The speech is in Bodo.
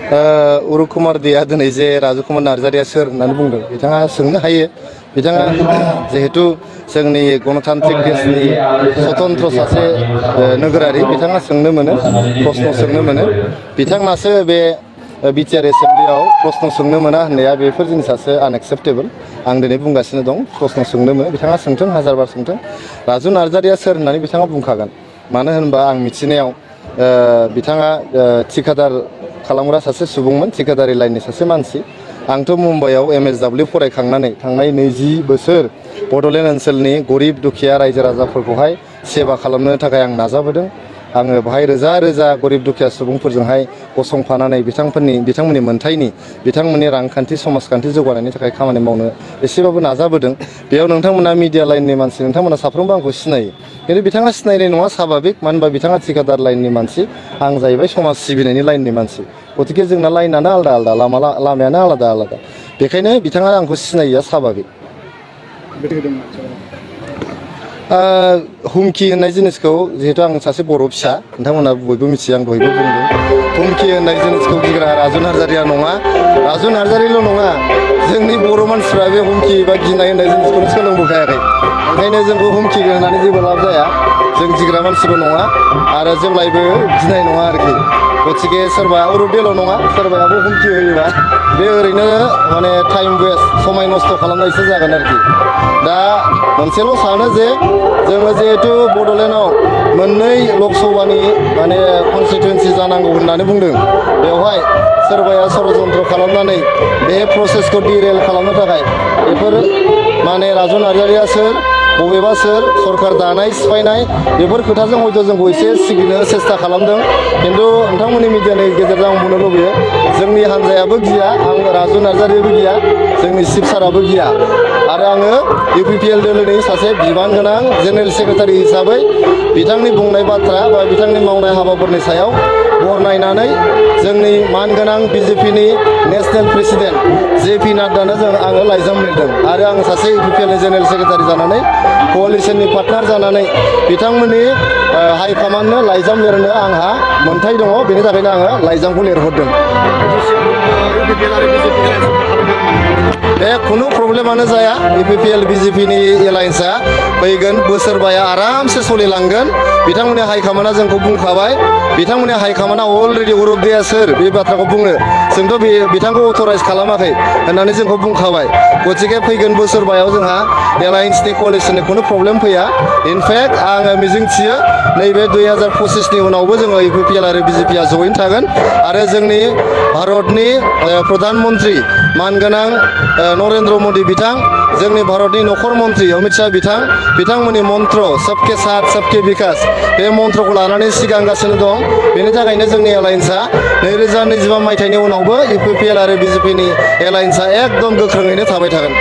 उरुक कुमार देआ दिनै जे राजु कुमार नार्जारिया सोर होननानै बुंदों बिथाङा सोंनो हायो बिथाङा जिहेतु जोंनि गणतान्त्रिक देशनि स्वतन्त्र सासे नोगोरारि बिथाङा सोंनो मोनो प्रश्न सोंनो मोनो बिथांनासो बे बिटिआर एसेम्बलियाव प्रश्न सोंनो मोना होननाया बेफोर जिनिसासो आनएक्सेप्टेबल आं दिनै बुंगासिनो दं प्रश्न सोंनो मोनो बिथाङा सोंथों हाजारबार सोंथों राजु नार्जारिया सोर होननानै बिथाङा बुंखागोन मानो होनबा आं मिथिनायाव बिथाङा थिकादार खालामग्रा सासे सुबुंमोन थिकादारि लाइननि सासे मानसि आंथ' मुम्बाइआव MSW फरायखांनानै थांनाय 20 बोसोर बड'लेण्ड ओनसोलनि गरिब दुखिया रायजो राजाफोरखौहाय सेवा खालामनो थाखाय आं नाजाबोदों आङो बाहाय रोजा रोजा गरिब दुखिया सुबुंफोरजोंहाय गसंफानानै बिथांमोननि मोनथायनि बिथांमोननि रांखान्थि समाजखान्थि जौगानायनि थाखाय खामानि मावनो एसेबाबो नाजाबोदों बेयाव नोंथांमोना मिडिया लाइननि मानसि नोंथांमोना साफ्रोमबो आंखौ सिनायो खिन्थु बिथाङा सिनायनाय नङा स्वाभाबिक मानो होनबा बिथाङा थिकादार लाइननि मानसि आं जाहैबाय समाज सिबिनायनि लाइननि मानसि गतिके जोंना लाइनानो आलादा आलादा लामायानो आलादा आलादा बेखायनो बिथाङा आंखौ सिनायिया स्वाभाबिक हुमखि होननाय जिनिसखौ जिहेतु आं सासे बर' फिसा नोंथांमोना बयबो मिथियो आं दहायबो बुंदों हुमखि होननाय जिनिसखौ गिग्रा राजु नार्जारिया नङा राजु नार्जारिल' नङा जोंनि बर' मानसिफ्रा बे हुमखि बा गिनाय होननाय जिनिसखौनो सोलोंबोखायाखै ओंखायनो जोंखौ हुमखि होनानै जेबो लाब जाया जों गिग्रा मानसिबो नङा आरो जेब्लायबो गिनाय नङा आरोखि गतिके सोरबा अरुदेल' नङा सोरबायाबो हुमखि होयोबा बे ओरैनो माने टाइम वेस्ट समय नस्थ' खालामनायसो जागोन आरोखि दा मोनसेल' सानो जे जोङो जिहेतु बड'लेण्डआव मोननै लकसभानि माने कनस्टिटुवेन्सि जानांगौ होननानै बुंदों बेवहाय सोरबाया षड़यन्त्र खालामनानै बे प्रसेसखौ डिरेल खालामनो थाखाय बेफोर माने राजु नार्जारिया सोर बबेबा सोर सरकार दानाय सिफायनाय बेफोर खोथाजों हयथ' जोंखौ एसे सिगिनो सेस्था खालामदों खिन्थु नोंथांमोननि मिडियानि गेजेरजों आं बुंनो लुबैयो जोंनि हान्जायाबो गिया आं राजु नार्जारियाबो गिया जोंनि चिफ साराबो गिया आरो आङो UPPL दोलोनि सासे बिबान गोनां जेनेरेल सेक्रेटारि हिसाबै बिथांनि बुंनाय बाथ्रा बा बिथांनि मावनाय हाबाफोरनि सायाव बरनायनानै जोंनि मानगोनां BJPनि नेशनेल प्रेसिडेन्ट JP नाड्डानो आङो लाइजाम लिरदों आरो आं सासे UPPLनि जेनेरेल सेक्रेटारि जानानै क'लिशननि पार्टनार जानानै बिथांमोननि हाइकमान्डनो लाइजाम लिरनो आंहा मोन्थाय दङ बेनि थाखायनो आङो लाइजामखौ लिरहरदों बे खुनु प्रब्लेमानो जाया UPPL BJPनि एलायन्सआ फैगोन बोसोरबाया आरामसे सोलिलांगोन बिथांमोननि हाइकमान्डआ जोंखौ बुंखाबाय बिथांमोननि हाइकमान्डआ अलरेडि अरुप देआ सोर बे बाथ्राखौ बुंनो जोंथ' बिथांखौ अथराइज खालामाखै होननानै जोंखौ बुंखाबाय गतिके फैगोन बोसोरबायाव जोंहा एलायन्सनि क'लिशननि खुनु प्रब्लेम फैया इनफेक्ट आङो मिजिंथियो नैबे 2025नि उनावबो जोङो UPPL आरो BJPआ जयैनो थागोन आरो जोंनि भारतनि प्रधान मन्त्रि मानगोनां नरेन्द्र मदि बिथां जोंनि भारतनि नखर मन्त्रि अमित शाह बिथांमोननि मन्त्र सबके साथ सबके बिकास बे मन्त्रखौ लानानै सिगांगासिनो दं बेनि थाखायनो जोंनि एलायन्सआ 2025 मायथाइनि उनावबो UPPL आरो BJPनि एलायन्सआ एकदम गोख्रोङैनो थाबाय थागोन